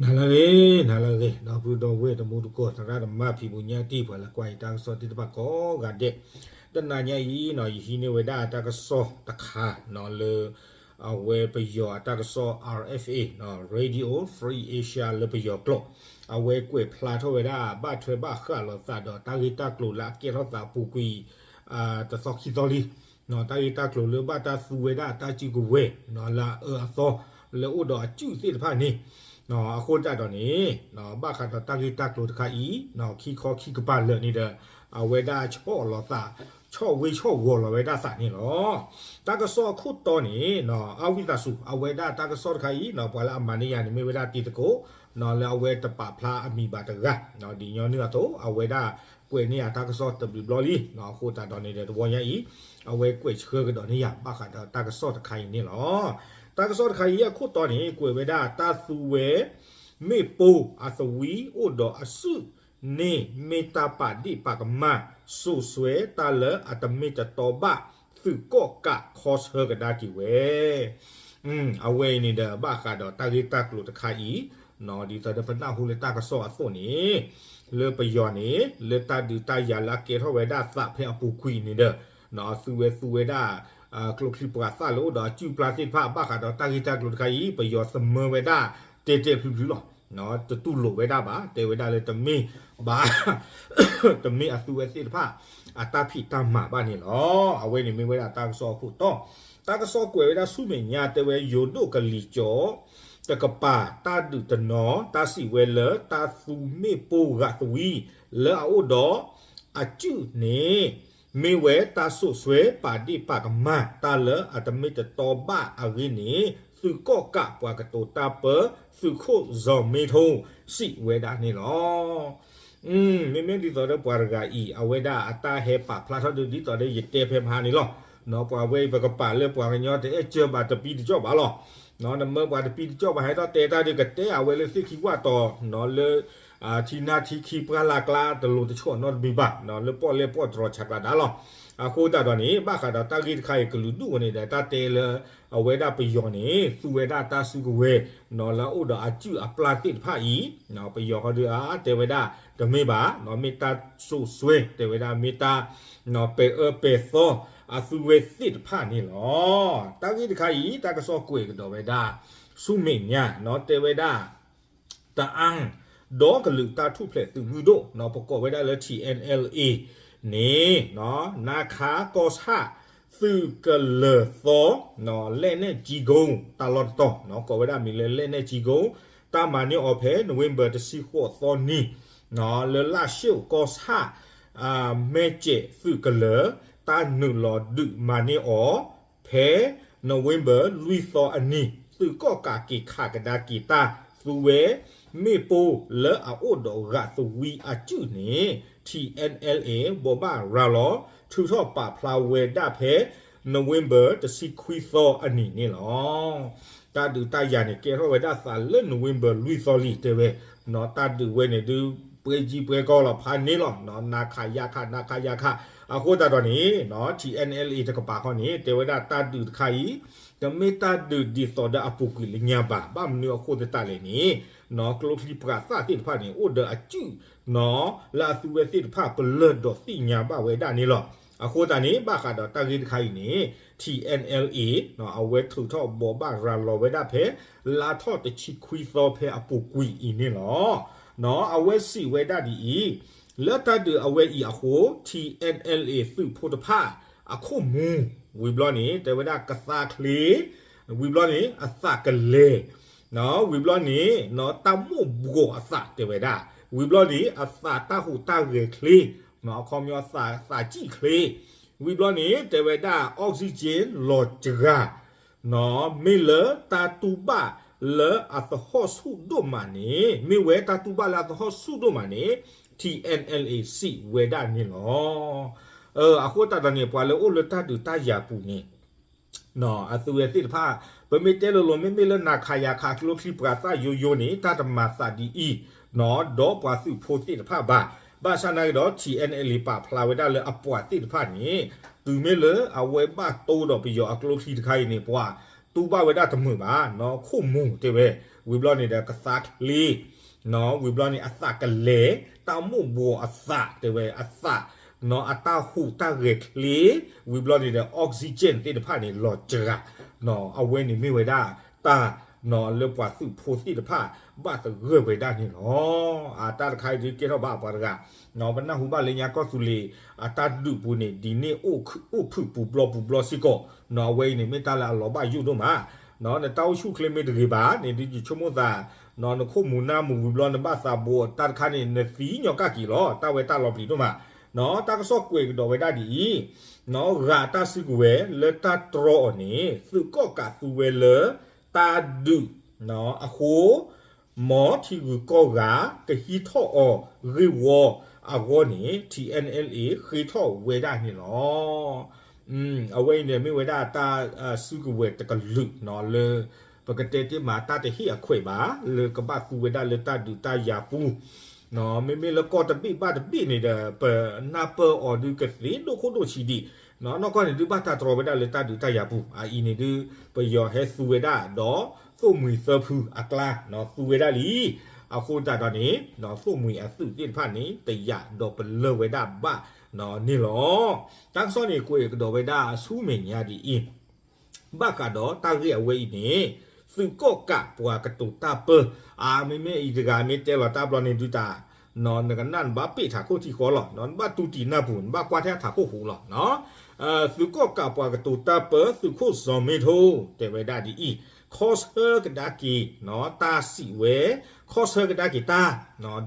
နၤလၢအဂ့ၤ, နၤလၢအဂ့ၤ, ဒီပုၢ်ဒီဝဲၢ်တံၤသကိး သရၣ်သမါဖံးဘူးညါတံၢ် ပှၤလၢကွၢ်ယတၢ်ကစီၣ်သ့ၣ်တဖၣ်ကိးဂၤဒဲး, တနၤညါအံၤ ယဟံးန့ၢ်ဝဲဒၣ်တၢ်ကစီၣ်တခါလၢ အဝဲပယီၤအတၢ်ကစီၣ် R F A, Radio Free Asia လၢပယီၤကျိာ်, အဝဲကွဲးဖျါထီၣ်ဝဲဒၣ် ဘၣ်ထွဲဘၣ်ဃးလိာ်သးဒီးတၢ်ဂ့ၢ်တၢ်ကျိၤလၢအကဲထီၣ်သးအပူၤကွံာ် တသီခံသီလံ, တၢ်ဂ့ၢ်တၢ်ကျိၤလၢဘၣ်တၢ်သူဝဲဒၣ်တၢ်စုကဝဲၤ လၢအအၢအသီ လၢအိၣ်ဒီးအစုၣ်သ့ၣ်တဖၣ်န့ၣ်, အဃိသတးဒီးန့ၣ် ဘၣ်ဃးဒီးတၢ်ဂ့ၢ်တၢ်ကျိၤတခါအံၤ ခံခီခံကပၤလၢာ်န့ၣ်ဒီး အဝဲဒၣ်ဆီၣ်လီၤသး ဆီၣ်ဝ့ဆီၣ်ဂီၤလီၤဝဲဒၣ်သးန့ၣ်လီၤ. တၢ်ကစီၣ်အခိၣ်တီန့ၣ် အဝံသးစူၤ အဝဲဒၣ်တၢ်ကစီၣ်တခါအံၤ ပှၤလၢအမၤန့ၢ်ယၤန့ၣ်မ့ၢ်ဝဲဒၣ်တံၤသကိး လၢအဝဲတပာ်ဖျါအမံၤဘၣ်တဂၤ, ဒ်ညီနုၢ်အသိး အဝဲဒၣ်ကွဲးန့ၢ်ယၤတၢ်ကစီၣ်တဘျုးဘျီလံ, အဃိသတးဒီးန့ၣ်ဒီးတဝီညါအံၤ အဝဲကွဲးဆှၢကဒီးန့ၢ်ယၤ ဘၣ်ဃးဒီးတၢ်ကစီၣ်တခါအံၤန့ၣ်လီၤ. တၢ်ကစီၣ်တခါအံၤအခိၣ်တီန့ၣ် ကွဲးဝဲဒၣ်တၢ်သူဝဲ မ့ၣ်ပိၢ်အသဝံအိၣ်ဒီးအစုၣ်န့ၣ် မ့ၢ်တၢ်ပာ်ဒ့ၣ်ပာ်ကမၣ် စိာ်စွဲတၢ်လၢအတမ့ၢ်တတီဘၣ် သုးကီၣ်ကးခီဆၢကဒါက့ၤဝဲ အဝဲအံၤန့ၣ်ဒီး ဘၣ်ဃးဒီးတၢ်ဂ့ၢ်တၢ်ကျိၤတခါအံၤ, ဒ်သိးဒီးပနၢ်ဟူလၢတၢ်ကစီၣ်အသိးန့ၣ်, လၢပယီၤန့ၣ် လၢတၢ်ဒုးတၢ်ယၤလၢအကဲထီၣ်ဝဲဒၣ်သးဖဲအပူၤကွံာ်န့ၣ်ဒီး သုဝဲသူဝဲဒၣ် ကျိချံပှၤသၣ်လၢအိၣ်ဒီးအစုၣ်ပျၢ်သ့ၣ်တဖၣ် ဘၣ်ဃးဒီးတၢ်ဂ့ၢ်တၢ်ကျိၤတခါအံၤ ပယီၤသမၢဝဲဒၣ် တဲာ်တဲာ်ဖျုးဖျုးလီၤ. တတူၢ်လိာ်ဝဲဒၣ်ဘၣ်, တဲဝဲဒၣ်လၢတမ့ၢ်ဘၣ် တမ့ၢ်အသုဝဲသ့ၣ်တဖၣ် အတၢ်ဖံးတၢ်မၤဘၣ်န့ၣ်လီၤ. အဝဲန့ၣ်မ့ၢ်ဝဲဒၣ်တၢ်ကစီၣ်အခိၣ်တီ, တၢ်ကစီၣ်ကွဲးဝဲဒၣ်ဆူမဲာ်ညါ တဲဝဲယိၤဒိၣ်ကလံၤကၠီ တကပၤ တၢ်ဒုးတနီၤ တၢ်စံးဝဲလၢတၢ်သူမ့ၣ်ပိၢ်ဂာ်သဝံ လၢအအိၣ်ဒီး အစုၣ်န့ၣ် မ့ၢ်ဝဲတၢ်စိာ်စွဲပာ်ဒ့ၣ်ပာ်ကမၣ် တၢ်လၢအတမ့ၢ်တတီဘၣ်အဂ့ၢ်န့ၣ် သုးကီၣ်ကးပှၤကတိၤတၢ်ပၢ သုးခိၣ်စီၤမ့ထိ စံးဝဲဒၣ်န့ၣ်လီၤ. မ့မ့ၢ်ဒ်သိးဒီးပှၤတဂၤအံၤ အဝဲဒၣ်အတၢ်ဟဲပာ်ဖျါထီၣ်ဒ်သိးဒီးယတဲဖဲမဟါန့ၣ်လီၤ. ပှၤဝဲအံၤပကပာ်လၢပှၤကညီတအဲၣ်စၢၤဘၣ်တပံတကၠီၣ်ဘၣ်လီၤ. နမၢပှၤတပံတကၠီၣ်ဘၣ် ဟဲထီၣ်တဲတၢ်ဒုးကတဲအဝဲလၢသ့ၣ်ခံဝၣ်တီၤ လၢ ထံနါထံခံပှၢ်လၢ်ကျါတလိၤတဆီၣ်နီတမံၤဘၣ် လၢပီၣ်လဲၣ်ပီၣ်တြီၤဆးကျးဒါလီၤ. အဃိသတးဒီးန့ၣ် ဘၣ်ဃးဒီးတၢ်ဂ့ၢ်တခါအံၤကလုာ်ဒူၣ်ဝဲန့ၣ်ဒီး တၢ်တဲလၢ အဝဲဒၣ်ပယီၤန့ၣ် သူဝဲဒၣ်တၢ်စုကဝဲၤ လၢအအိၣ်ဒီးအစုၣ်အပျၢ်သ့ၣ်တဖၣ်အံၤ ပယီၤဃီဒုးအါတဲဝဲဒၣ် တမ့ၢ်ဘၣ် မ့ၢ်တၢ်စိာ်စွဲ တဲဝဲဒၣ်မ့ၢ်တၢ် ပဲၤအၢပဲၤသီ အသုဝဲသ့ၣ်တဖၣ်န့ၣ်လီၤ. တၢ်ဂ့ၢ်တခါအံၤ တၢ်ကစီၣ်ကွဲးကဒီးဝဲဒၣ် ဆူမဲာ်ညါ တဲဝဲဒၣ် တအၣ် ဒီကလုာ်တၢ်ထူၣ်ဖျဲးသုးမုၢ်ဒိၣ် ပကိးဝဲဒၣ်လၢ ထံၣ်အဲၣ်အဲၣ်လ်အ့ န့ၣ် နါခါကီၢ်ဆၣ် သုးကလၢၤသီ လဲၣ်နဲၣ်ကၠံကိ တၢ်လီၢ်တတီၤ ကိးဝဲဒၣ်မံၤလၢ လဲၣ်နဲၣ်ကၠံကိ တၢ်မၤန့ၢ်အီၤဖဲ November တဆံဃိးသီနံၤ လၢလၢၢ်ၡိၣ်ကီၢ်ဆၣ် မဲၢ်စဲးသုးကလၢၤ တၢ်နုာ်လီၤဒုးမၤန့ၢ်အီၤ ဖဲ November လွံၢ်သီအနံၤ သုးကီၣ်ကးက့ၤခးကဒါက့ၤတၢ်သူဝဲ မ့ၣ်ပိၢ်လၢအအိၣ်ဒီးဂာ်သဝံအစုၣ်န့ၣ် ထံၣ်အဲၣ်အဲၣ်လ်အ့ ဘိးဘၣ်ရၤလီၤ ထုးထီၣ်ပာ်ဖျါဝဲဒၣ်ဖဲ November တဆံခွံသီအနံၤန့ၣ်လီၤ. တၢ်ဒုးတၢ်ယၤန့ၣ် ကဲထီၣ်ဝဲဒၣ်သးလၢ November လွံၢ်သီလံ တဲဝဲ တၢ်ဒုးဝဲန့ၣ်ဒုး ပှဲၤကံပှဲၤကီလီၤဖးန့ၣ်လီၤ. နါခါယါခါ နါခါယါခါ အဃိသတးဒီးန့ၣ် ထံၣ်အဲၣ်အဲၣ်လ်အ့ တကပၤဃီန့ၣ် တဲဝဲဒၣ်တၢ်ဒုးတခါအံၤ တမ့ၢ်တၢ်ဒုးဒ်သိးဒီးအပူၤကွံာ်လၢညါဘၣ်. ဘၣ်မနုၤအဃိသတးလဲၣ်န့ၣ် ကျိချံပှၤသၣ်သ့ၣ်တဖၣ်န့ၣ် အိၣ်ဒီးအစုၣ် လၢအသုဝဲသ့ၣ်တဖၣ်ပလၢၢ်ဒိးသ့ၣ်ညါဘၣ်ဝဲဒၣ်န့ၣ်လီၤ. အဃိသတးန့ၣ် ဘၣ်ဃးဒီးတၢ်ဂ့ၢ်တခါအံၤန့ၣ် ထံၣ်အဲၣ်အဲၣ်လ်အ့ အဝဲထုးထီၣ်ဘိးဘၣ်ရၤလီၤဝဲဒၣ်ဖဲ လါထီၣ်တဆံခွံသီဖဲအပူၤကွံာ်အံၤန့ၣ်လီၤ. အဝဲစံးဝဲဒၣ်ဒ်အံၤ လၢတၢ်ဒုးအဝဲအံၤအဃိ ထံၣ်အဲၣ်အဲၣ်လ်အ့ သုးဖိတဖၣ် အခိၣ်မူ ဝံၤဘျီန့ၣ် တဲဝဲဒၣ်ကသါချ့ ဝံၤဘျီန့ၣ် အသးကလဲၤ ဝံၤဘျီန့ၣ် တၢ်မိၣ်ဘှီးအသးတဲဝဲဒၣ် ဝံၤဘျီန့ၣ် အသးတၢ်ဟူးတၢ်ဂဲၤချ့ အခီပညီသးစံၣ်ချ့ ဝံၤဘျီန့ၣ် တဲဝဲဒၣ် oxygen လီၤစှၤ မ့ၢ်လၢတၢ်တူၢ်ဘၣ်လၢအသဟီၣ်ဆူၣ်ဒိၣ်မးန့ၣ် မ့ၢ်ဝဲတၢ်တူၢ်ဘၣ်လၢအသဟီၣ်ဆူၣ်ဒိၣ်မးန့ၣ် ထံၣ်အဲၣ်အဲၣ်လ်အ့ စံးဝဲဒၣ်န့ၣ်လီၤ. အဃိသတးဒီးန့ၣ် ပှၤလၢအိၣ်လၢတၢ်ဒုးတၢ်ယၤပူၤန့ၣ် အသုဝဲသ့ၣ်တဖၣ် ပမ့ၢ်တဲလိၤလိၤ မ့မ့ၢ်လၢနၤခးယၤခး ကျိချံပှၤသၣ်ယိယိန့ၣ် တၢ်တမၤသးဒ်အံၤ ဒီးပှၤသုးဖိသ့ၣ်တဖၣ်ဘၣ်. ဘၣ်ဆၣ်နာ်က့ဒီး ထံၣ်အဲၣ်အဲၣ်လ်အ့ ပာ်ဖျါဝဲဒၣ်လၢအပှၤသ့ၣ်တဖၣ်န့ၣ် တုၤမ့ၢ်လၢအဝဲဘၣ်တိၢ်ဒီးပယီၤအကျိချံတခါအံၤန့ၣ် ပှၤ တူၢ်ဘၣ်ဝဲဒၣ်တမုာ်ဘၣ်, ခိၣ်မူၤတဲဝဲ, ဝံၤဘျီန့ၣ်ဒီးကသါချ့, ဝံၤဘျီန့ၣ်အသးကလဲၤ, တၢ်မိၣ်ဘှီးအသးတဲဝဲအသး, အတၢ်ဟူးတၢ်ဂဲၤချ့, ဝံၤဘျီန့ၣ်ဒီး oxygen သ့ၣ်တဖၣ်န့ၣ်လီၤစှၤ, အဝဲန့ၣ်မ့ၢ်ဝဲဒၣ်တၢ် လၢပှၤသုးဖိသ့ၣ်တဖၣ် ဘၣ်သဂၢၢ်ဝဲဒၣ်န့ၣ်လီၤ. အတၢ်တခါအံၤဒုးကဲထီၣ်ဘၣ်ပှၤတဂၤ, ပနၢ်ဟူဘၣ်လၢညါကီၢ်သူလ့ၤ အတၢ်ဒုးပူၤန့ၣ် ဒ်န့ၣ်အိၣ်ဖုၣ်ပူၤဘျီပူၤဘျီစ့ၢ်ကီး, အဝဲအံၤန့ၣ်မ့ၢ်တၢ်လၢအလီၤဘၣ်ယိၣ်ဒိၣ်မး, နတၢ်အိၣ်ဆူၣ်ချ့မ့ၢ်တဂ့ၤဘၣ်န့ၣ် ဒုးယဆိကမိၣ်သး, နခိၣ်မူၤနၢ်မူၤဝံၤဘျီနဘၣ်သးဘိးတၢ်တခါန့ၣ် နသံညီကၣ်က့ၤလီၤ, တၢ်ဝဲတၢ်လီၤပျံၤဒိၣ်မး, တၢ်ကစီၣ်ကွဲးကဒီးဝဲဒၣ်ဒ်အံၤ, ဂၤတၢ်စုကဝဲၤလၢတၢ်တြီအီၤန့ၣ် သုးကီၣ်ကးသူဝဲလၢ တၢ်ဒုးအဃိ မ်ထံဂုၤကီၢ်ဂၤ ကဟံးထီၣ်အီၤဂ့ၢ်ဝီအဂီၢ်န့ၣ် ထံ ၣ်အဲၣ်ၣ်အဲၣ် ဃ့ထီၣ်ဝဲဒၣ်န့ၣ်လီၤ. အဝဲအံၤန့ၣ်မ့ၢ်ဝဲဒၣ်တၢ်စုကဝဲၤတကလုာ်လၢ ပကတဲတ့ၢ်မးတၢ်တဟ့ၣ်အခွဲးဘၣ် လၢကဘၣ်သူဝဲဒၣ်လၢတၢ်ဒုးတၢ်ယၤပူၤ, မ့မ့ၢ်လၢကီၢ်တဘ့ၣ်ဘၣ်တဘ့ၣ်န့ၣ်ဒီး ပနၢ်ပၢၢ်အီၤဒုးကသ့ဒိၣ်ခိၣ်ဒိၣ်ဆံးဒံး, နီၢ်ကီၢ်န့ၣ်ဒုးဘၣ်တၢ်တြီဝဲဒၣ်လၢတၢ်ဒုးတၢ်ယၤပူၤ, အအံၤန့ၣ်ဒုး ပယီၤဟဲသူဝဲဒၣ်ဒီး သိၣ်မှံၤသၢဖုအကျါ သူဝဲဒၣ်လံ, အဃိသတးဒီးန့ၣ် သိၣ်မှံၤအသုးသ့ၣ်တဖၣ်န့ၣ် တယာ်ဒီးပလၢၢ်ဝဲဒၣ်ဘၣ်န့ၣ်လီၤ. တၢ်ကစီၣ်န့ၣ်ကွဲးကဒီးဝဲဒၣ်ဆူမဲာ်ညါဒ်အံၤ, ဘၣ်ဃးဒီးတၢ်ဂ့ၢ်အဝဲအံၤန့ၣ် သုးကီၣ်ကးပှၤကတိၤတၢ်ပၢ, အမ့မ့ၢ်အံၤတဂၤမ့ၢ်တဲလီၤတၢ်ဘျီန့ၣ်ဒုးတၢ်, နကနၣ်နဘၣ်ပ့ၢ်ထးခိၣ်ထံဃီလီၤ, နဘၣ်တူၢ်တံၢ်နၢ်ပူၤ နဘၣ်ကွၢ်ထဲထးခိၣ်ပူၤလီၤ. သုးကီၣ်ကးပှၤကတိၤတၢ်ပၢ သုးခိၣ်စီၤမ့ထိ တဲဝဲဒၣ်ဒ်အံၤ, ခီဆၢကဒါက့ၤ တၢ်စံးဝဲ, ခီဆၢကဒါက့ၤတၢ်,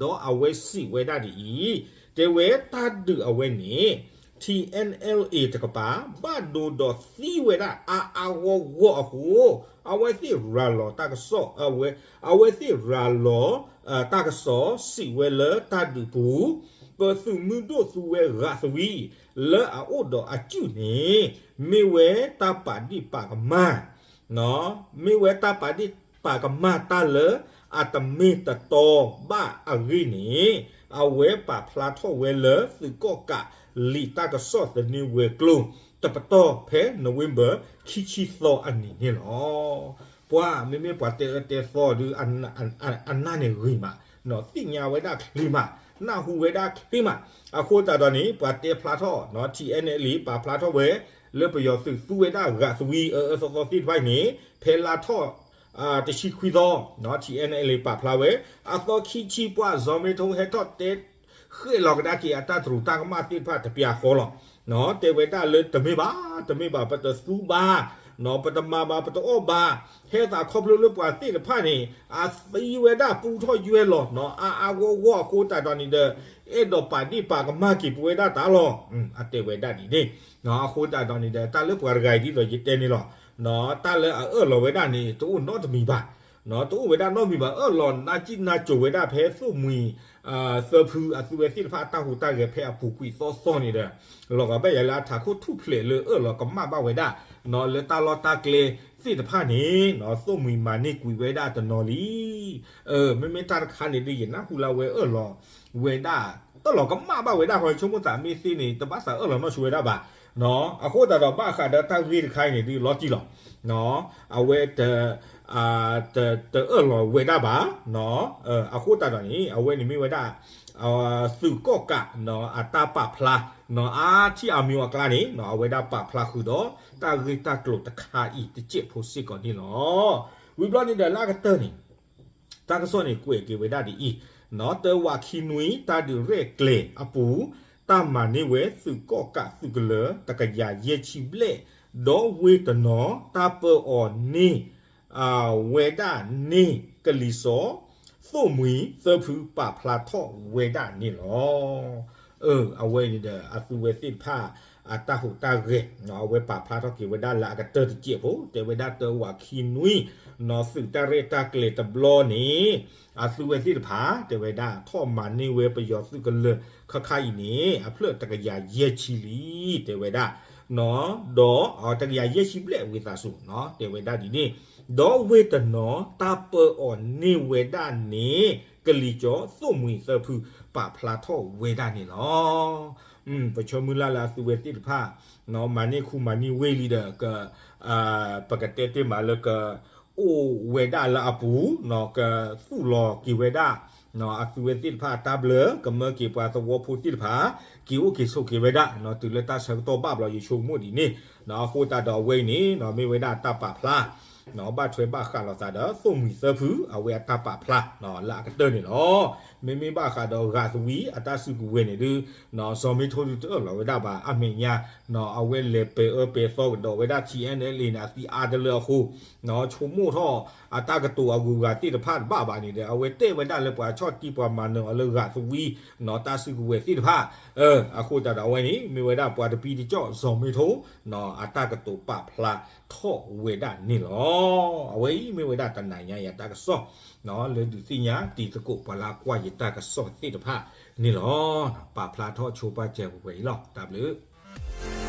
ဒီးအဝဲစံးဝဲဒၣ်ဒ်အံၤ, တဲဝဲတၢ်ဒုးအဝဲန့ၣ် ထံ ၣ်အဲၣ်ၣ်အဲၣ် တကပၤ ဘၣ်ဒိဒီးသံဝဲဒၣ်အါအါဂီၢ်ဂီၢ်အဃိ, အဝဲသ့ၣ်ရၤလီၤတၢ်ကစီၣ်, အဝဲသ့ၣ်ရၤလီၤတၢ်ကစီၣ် စံးဝဲလၢတၢ်ဒုးပူၤ, ပသုးမုၢ်ဒိၣ်သူဝဲဂၤသဝံ လၢအအိၣ်ဒီးအစုၣ်န့ၣ် မ့ၢ်ဝဲတၢ်ပာ်ဒ့ၣ်ပာ်ကမၣ် မ့ၢ်ဝဲတၢ်ပာ်ဒ့ၣ်ပာ်ကမၣ်တၢ်လၢအတမ့ၢ်တတီဘၣ်အဂ့ၢ်န့ၣ်, အဝဲပာ်ဖျါထီၣ်ဝဲလၢသုးကီၣ်ကးလံာ်တၢ်ကစီၣ်သန့ဝဲၤကျိၤ တပတီၢ်ဖဲ November ခံဆံသီအနံၤန့ၣ်လီၤ. ပှၤမ့မ့ၢ်ပှၤတဲအၢတဲသီဒုး အနၢ်န့ၣ်ဂ့ၤမး, သ့ၣ်ညါဝဲဒၣ်ချ့မး, နၢ်ဟူဝဲဒၣ်ချ့မး, အဃိသတးဒီးန့ၣ် ပှၤတဲဖျါထီၣ် ထံ ၣ်အဲၣ်ၣ်အဲၣ် ပာ်ဖျါထီၣ်ဝဲ လၢပယီၤသုးသူဝဲဒၣ်ဂၤသဝံအအၢအၢသီသီသ့ၣ်တဖၣ်အံၤန့ၣ် ဖဲလါထီၣ် တဆံခွံသီ ထံ ၣ်အဲၣ်ၣ်ၣ် ပာ်ဖျါဝဲ, အသီခံဆံပှၢ် စီၤမ့ထိဟဲထီၣ်တဲ ဃဲၣ်လီၤကဒါက့ၤအတၢ်တရူးတၢ်ကမၣ်သ့ၣ်တဖၣ်တပျၢၤဃီလီၤ. တဲဝဲဒၣ်လၢတမ့ၢ်ဘၣ်, တမ့ၢ်ဘၣ်, ပတသူဘၣ်, ပတမၤဘၣ်, ပတအီၣ်ဘၣ်, ဟဲသးခီဖျိလၢပှၤသ့ၣ်တဖၣ်န့ၣ် အသံဝဲဒၣ်ပူထီၣ်ယွဲၢ်လီၤ အါအါဂီၢ်ဂီၢ်အဃိသတးဒီးန့ၣ်ဒီး အဲၣ်ဒိးပာ်ဒ့ၣ်ပာ်ကမၣ်က့ၤပဝဲဒၣ်တၢ်လီၤ. အတဲဝဲဒၣ်ဒ်န့ၣ်, အဃိသတးဒီးန့ၣ်ဒီး တၢ်လၢပှၤတဂၤအံၤဒ်သိးယတဲန့ၣ်လီၤ. တၢ်လၢအအၢၣ်လီၤဝဲဒၣ်န့ၣ် တအိၣ်နီတမံၤဘၣ်, တအိၣ်ဝဲဒၣ်နီတမံၤဘၣ်, အၢၣ်လီၤနးစံၣ်နးစိၤဝဲဒၣ်ဖဲသိၣ်မှံၤ သၢဖုအသုဝဲသ့ၣ်တဖၣ်အတၢ်ဟူးတၢ်ဂဲၤဖဲအပူၤကွံာ်သီသီန့ၣ်ဒီး လီၤဂာ်ဘၣ်ယၤလၢအထးခိၣ်ထူၣ်ဖျဲးလၢအၢၣ်လီၤကမၣ်ဘၣ်ဝဲဒၣ် လၢတၢ်လီၢ်တၢ်ကျဲသ့ၣ်တဖၣ်န့ၣ် သိၣ်မှံၤမၤန့ၢ်ကွံာ်ဝဲဒၣ်တနီၤလံ. မ့မ့ၢ်တၢ်တခါန့ၣ်ဒ်ယနၢ်ဟူလၢအဝဲအၢၣ်လီၤဝဲဒၣ် အၢၣ်လီၤကမၣ်ဘၣ်ဝဲဒၣ် ဟီဆိကမိၣ်သးမ့ၢ်သ့န့ၣ် တဘၣ်သးအၢၣ်လီၤနီၢ်ဆိဝဲဒၣ်ဘၣ်. အဃိသတးဒီးဘၣ်ဃးဒီးတၢ်ဂ့ၢ်တခါအံၤန့ၣ်ဒ်လီၤတံၢ်လီၤ. အဝဲ တအၢၣ်လီၤဝဲဒၣ်ဘၣ်. အဃိသတးဒီးန့ၣ် အဝဲန့ၣ်မ့ၢ်ဝဲဒၣ် သုးကီၣ်ကး အတၢ်ပာ်ဖျါ အါထံၣ်အါမံၤအကျါန့ၣ် အဝဲဒၣ်ပာ်ဖျါဃုာ်ဒီး တၢ်ဂ့ၢ်တၢ်ကျိၤတခါအံၤတစဲးဖိစ့ၢ်ကီးန့ၣ်လီၤ. ဝံၤဘျီန့ၣ်ဒီးလၢအကတၢၢ်န့ၣ် တၢ်ကစီၣ်န့ၣ်ကွဲးက့ၤဝဲဒၣ်ဒ်အံၤ, တၢဝးခံနွံ တၢ်ဒုးရဲၣ်ကျဲၤအပူၤ တၢ်မၤန့ၢ်ဝဲသုးကီၣ်ကးသုးကလၢၤ တကယၤယဲၢ်ဆံဘျဲၣ်, ဒီးဝ့ၢ်တနီၤ တၢ်ပၢအီၤန့ၢ် ဝဲဒၣ်န့ၢ်ကလံၤစိး သိၣ်မှံၤသၢဖုပာ်ဖျါထီၣ်ဝဲဒၣ်န့ၣ်လီၤ. အဝဲန့ၣ်ဒီးအသုဝဲသ့ၣ်တဖၣ် အတၢ်ဟူးတၢ်ဂဲၤ အဝဲပာ်ဖျါထီၣ်က့ၤဝဲဒၣ်လၢအကတၢၢ်တစဲးဖိ တဲဝဲဒၣ်တၢဝးခံနွံ နီၢ်သုးတၢ်ရဲၣ်တၢ်ကျဲၤတဘျီန့ၣ် အသုဝဲသ့ၣ်တဖၣ် တဲဝဲဒၣ် ထီၣ်မၤန့ၢ်ဝဲပယီၤသုးကလၢၤခါခါအံၤန့ၣ် အဖျၢၣ်တကယၤယဲၢ်ဆံလံ တဲဝဲဒၣ် ဒီးတကယၤယဲၢ်ဆံဘျဲၣ်ဝံသးစူၤ တဲဝဲဒၣ်ဒ်န့ၣ်, ဒီးဝ့ၢ်တနီၤ တၢ်ပၢအီၤန့ၢ်ဝဲဒၣ်န့ၣ် ကလံၤစိး သိၣ်မှံၤသၢဖု ပာ်ဖျါထီၣ်ဝဲဒၣ်န့ၣ်လီၤ. ပဆၢမုၢ်လၢ်လၢအသုဝဲသ့ၣ်တဖၣ် မၤန့ၢ်ခူမၤန့ၢ်ဝ့ၢ်လံဒီး က ပကတဲတ့ၢ်မးလၢကအိၣ်ဝဲဒၣ်လၢအပူၤ ကသူၣ်လီၤက့ၤဝဲဒၣ် အသုဝဲသ့ၣ်တဖၣ်အတၢ်ဘျၢ ကမၢက့ၤပှၤသဝီဖိသ့ၣ်တဖၣ် က့ၤအိၣ်က့ၤဆိးက့ၤဝဲဒၣ် တုၤလၢတၢ်ဆၢကတီၢ်ဘၣ်ဘျီ ယဆိကမိၣ်ဒ်န့ၣ် အဃိသတးဒီးအဝဲအံၤန့ၣ် မ့ၢ်ဝဲဒၣ်တၢ်ပာ်ဖျါ ဘၣ်ထွဲဘၣ်ဃးလိာ်သးဒီး သိၣ်မှံၤသၢဖု အဝဲအတၢ်ပာ်ဖျါ လၢအကတၢၢ်န့ၣ်လီၤ. မ့မ့ၢ်ဘၣ်ဃးဒီးဂၤသဝံအတၢ်စုကဝဲၤန့ၣ်ဒုး စီၤမ့ထိဒုးတအၢၣ်လီၤဝဲဒၣ်ဘၣ် အမဲာ်ညါ အဝဲလဲၤပဲာ်အၢပဲာ်သီကဒီးဝဲဒၣ် ထံၣ်အဲၣ်အဲၣ်လ့န့ၣ် အသံအါတလၢအဃိ ဆိကမိၣ်ထီၣ်အတၢ်ကတိၤအဂုၤအဂၤသ့ၣ်တဖၣ်တဘၣ်ဘၣ်န့ၣ်ဒီး အဝဲတဲဝဲဒၣ်လၢပှၤဆီၣ်တံၢ်ပှၤမၤနၢၤအီၤလၢဂၤသဝံ တၢ်စုကဝဲၤသ့ၣ်တဖၣ် အဃိသတးဒီးအဝဲန့ၣ် မ့ၢ်ဝဲဒၣ်ပှၤတပံတကၠီၣ်စီၤမ့ထိ အတၢ်ကတိၤပာ်ဖျါထီၣ်ဝဲဒၣ်န့ၣ်လီၤ. အဝဲအံၤမ့ၢ်ဝဲဒၣ်တနၤညါအံၤအတၢ်ကစီၣ် လၢဒုးသ့ၣ်ညါတံၤသကိးပှၤလၢအကွၢ်ယတၢ်ကစီၣ်သ့ၣ်တဖၣ်န့ၣ်လီၤ. ပာ်ဖျါထီၣ်ဆိပာ်စၢၤပှဲၤပှဲၤအံၤလီၤ. တၢ်ဘျုး